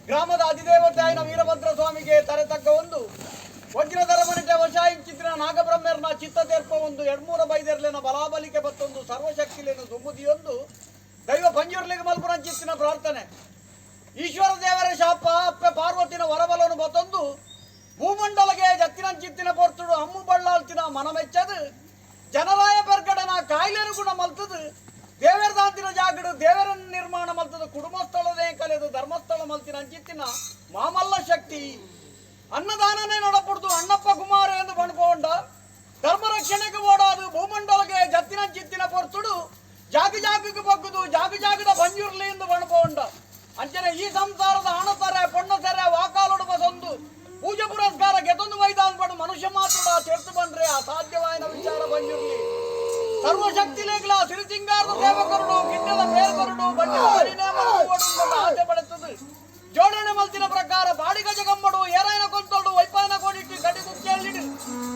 ಗ್ರಾಮದ ಅಧಿದೇವತೆ ಆಯ್ನ ವೀರಭದ್ರ ಸ್ವಾಮಿಗೆ ತರೆ ತಗ್ಗ ಒಂದು ವಜ್ರಧರ ಮನಿಟೆ ವಶಾಯಿಂಚಿತ್ತಿನ ನಾಗಬ್ರಹ್ಮರ್ನ ಚಿತ್ತ ತೇರ್ಪ ಒಂದು ಎಡ್ಮೂರ ಬೈದೆರ್ಲೆನ ಬಲಾಬಲಿಕೆ ಬತ್ತೊಂದು ಸರ್ವಶಕ್ತಿಲೇನು ದುಮ್ಮುದಿಯೊಂದು ದೈವ ಪಂಜುರ್ಲಿಗೆ ಮಲ್ಪುನಂಚಿತ್ತಿನ ಪ್ರಾರ್ಥನೆ. ಈಶ್ವರ ದೇವರ ಶಾಪ ಅಪ್ಪೆ ಪಾರ್ವತಿನ ವರಬಲನು ಬತ್ತೊಂದು ಭೂಮಂಡಲಗೆ ಜತ್ತಿನಂಚಿತ್ತಿನ ಪೊರ್ತುಡು ಅಮ್ಮು ಬಳ್ಳಾಲ್ತಿನ ಮನಮೆಚ್ಚದು ಜನರಾಯ ಪೆರ್ಗಡನ ಕಾಯಿಲೆನು ಗುಣ ಮಲ್ತದು ದೇವರದಾಂತಿನ ಜಾಗಡು ದೇವರನ್ನು ನಿರ್ಮಾಣ ಮಲ್ತದು ಕುಟುಂಬಸ್ಥಳದೇ ಕಲೆದು ಧರ್ಮಸ್ಥಳ ಮಲ್ತಿನ ಅಂಚಿತ್ತಿನ ಮಾಮಲ್ಲ ಶಕ್ತಿ. ಅನ್ನದಾನನೇ ನಡಪುಡ್ದು ಅಣ್ಣಪ್ಪ ಕುಮಾರ ಎಂದು ಪಣ್ಪೋಂಡ ಧರ್ಮ ರಕ್ಷಣೆಗೆ ಓಡಾದು ಭೂಮಂಡಲಗೆ ಜತ್ತಿನ ಚಿತ್ತಿನ ಪೊರ್ತುಡು ಜಾಗ ಜಾಗಕ್ಕೆ ಬಗ್ಗುದು ಜಾಗ ಜಾಗದ ಬಂಜುರ್ಲಿ ಎಂದು ಪಣ್ಪೋಂಡ ಅಂಚನೆ ಈ ಸಂಸಾರದ ಹಣಸರೆ ಪೊಣ್ಣಸರೆ ವಾಕಾಲುಡು ಬಸೊಂದು ಪೂಜೆ ಪುರಸ್ಕಾರ ಗೆತೊಂದು ವೈದಾನ್ಪಡು ಮನುಷ್ಯ ಮಾತ್ರ ತೀರ್ತು ಬಂದ್ರೆ ಅಸಾಧ್ಯವಾದ ವಿಚಾರ ಬಂಜುರ್ಲಿ. ಸರ್ವಶಕ್ತಿ ಲೇಖಲ ಸಿರಿಸಿಂಗಾರದ ಸೇವಕರುಡು ಗಿಡ್ಡದ ಬೇರ್ಕರುಡು ಬಂಡಿ ಆಸೆ ಪಡುತ್ತದೆ. ಜೋಡಣೆ ಮಲ್ತಿನ ಪ್ರಕಾರ ಬಾಡಿಗ ಜಗಮ್ಮಡು ಏರಾಯನ ಕೊಂತೋಡು ವೈಪಾಯನ ಕೋಡಿಟ್ಟು ಕಡಿ ಕುಕ್ಕೇಳಿಡು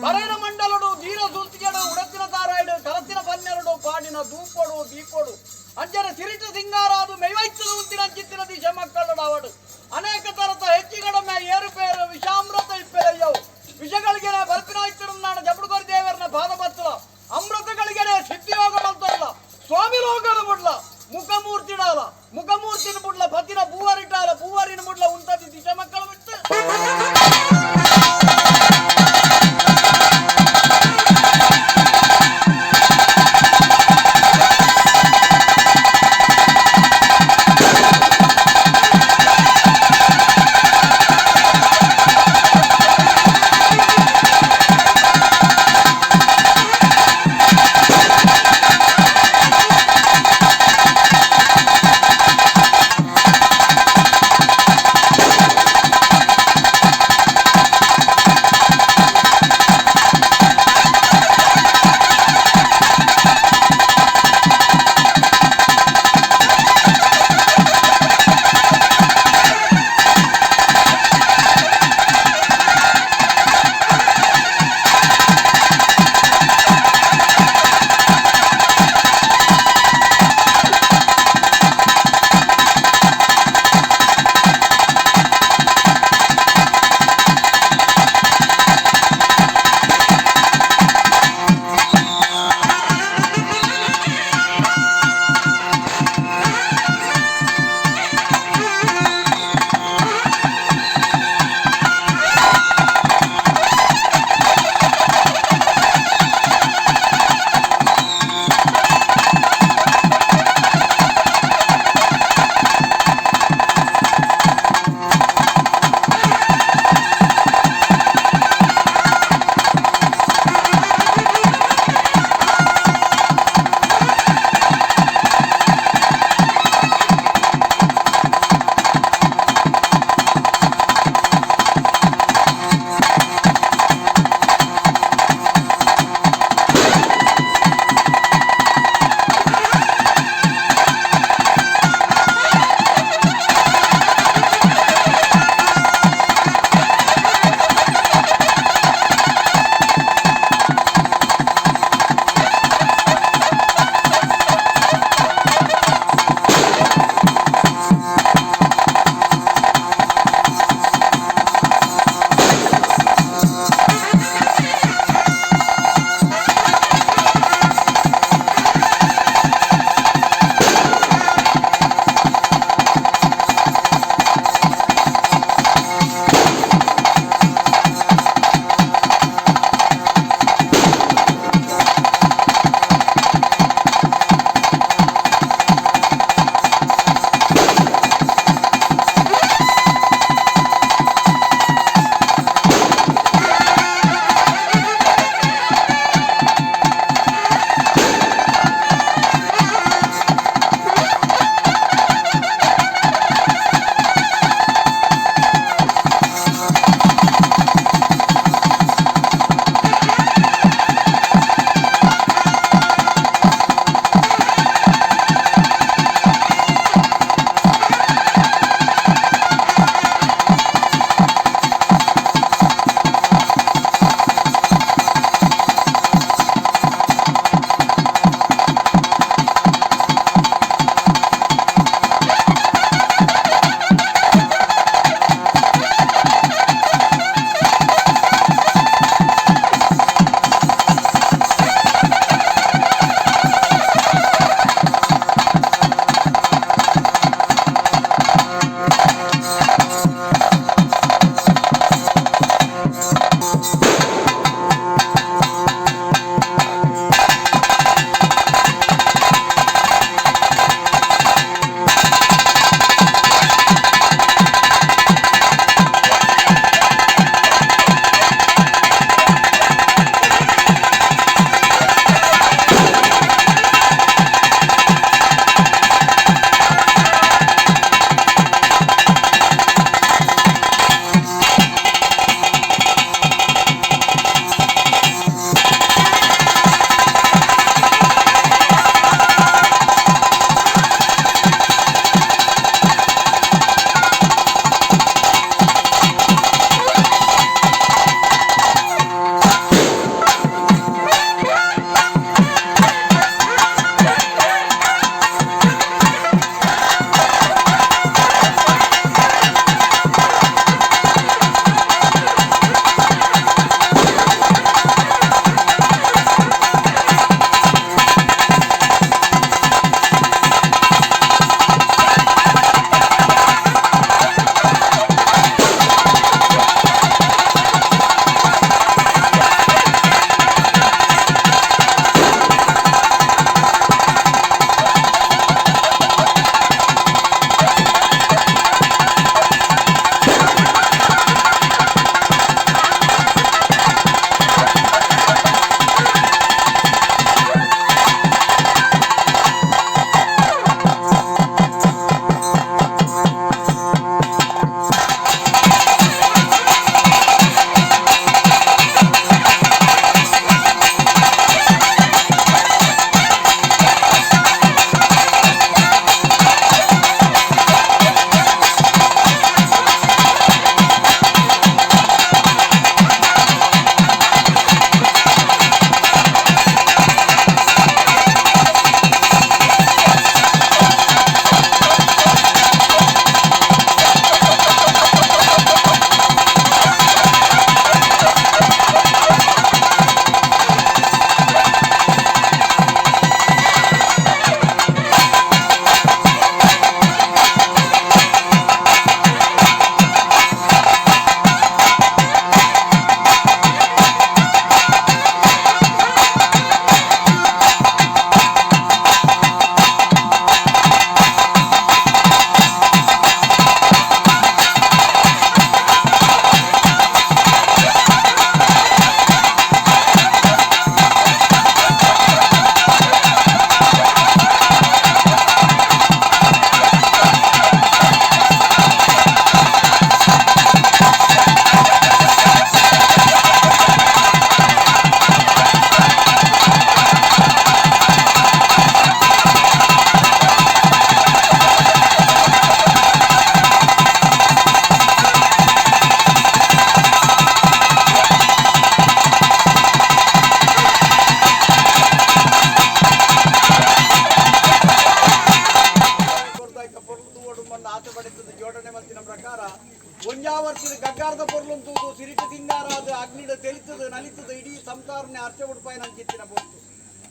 ಬರೇನ ಮಂಡಲಡು ಧೀರ ಸುಲ್ತಿಗೆಡು ಉಡತ್ತಿನ ತಾರಾಯ್ಡು ಕಲತ್ತಿನ ಪನ್ನೆರಡು ಪಾಡಿನ ದೂಪೊಡು ದೀಪೊಡು ಅಂಚನೆ ಸಿರಿಟ ಸಿಂಗಾರಾದು ಮೆಯ್ವೈತ್ತಲು ಉಂತಿನ ಅಂಚಿತ್ತಿನ ದಿಶೆ ಮಕ್ಕಳು ಅವಡು ಅನೇಕ ತರದ ಹೆಚ್ಚಿಗಡಮೆ ಏರುಪೇರು ವಿಷಾಮೃತ ಇಪ್ಪೆರಯ್ಯವು ವಿಷಗಳಿಗೆ ಬರ್ಪಿನ ಇತ್ತಿರುನ್ನಾಣ ಜಬುಡುಗೊರಿ ದೇವರನ ಪಾದ ಬತ್ತಲ ಅಮೃತಗಳಿಗೆ ಸಿದ್ಧಿಯೋಗ ಮಲ್ತಲ್ಲ ಸ್ವಾಮಿ ಲೋಕದ ಬುಡ್ಲ ಮುಖಮೂರ್ತಿಡಾಲ ಮುಖಮೂರ್ತಿನ ಬುಡ್ಲ ಪತಿನ ಪೂವರಿಟಾಲ ಪೂವರಿನ ಬುಡ್ಲ ಉಂತದಿ ದಿಶೆ ಮಕ್ಕಳು ಬಿಟ್ಟು.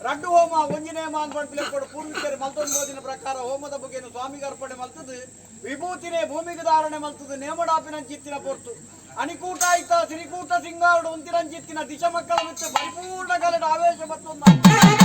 ರಡ್ಡು ಹೋಮ ಒಂಜಿ ನೇಮ ಅಂದ್ ಪನ್ಪಿಲೆಕ್ಕೊಡು ಪೂರ್ವಿಕರು ಮಲ್ತೊಂದು ಬೋದಿನ ಪ್ರಕಾರ ಹೋಮದ ಬುಗೆನು ಸ್ವಾಮಿಗೆ ಅರ್ಪಣೆ ಮಲ್ತದು ವಿಭೂತಿನೇ ಭೂಮಿಗೆ ಧಾರಣೆ ಮಲ್ತದು ನೇಮಡಾಪಿನಂಚಿತ್ತಿನ ಪೊರ್ತು ಅಣಿಕೂಟಾಯಿತ ಶ್ರೀಕೂಟ ಸಿಂಗಾರುಡು ಉಂತಿನಂಚಿತ್ತಿನ ದಿಶ ಮಕ್ಕಳ ಮಿತ್ತು ಪರಿಪೂರ್ಣ ಕಲೆಡ ಆವೇಶ ಬತ್ತೊಂದ.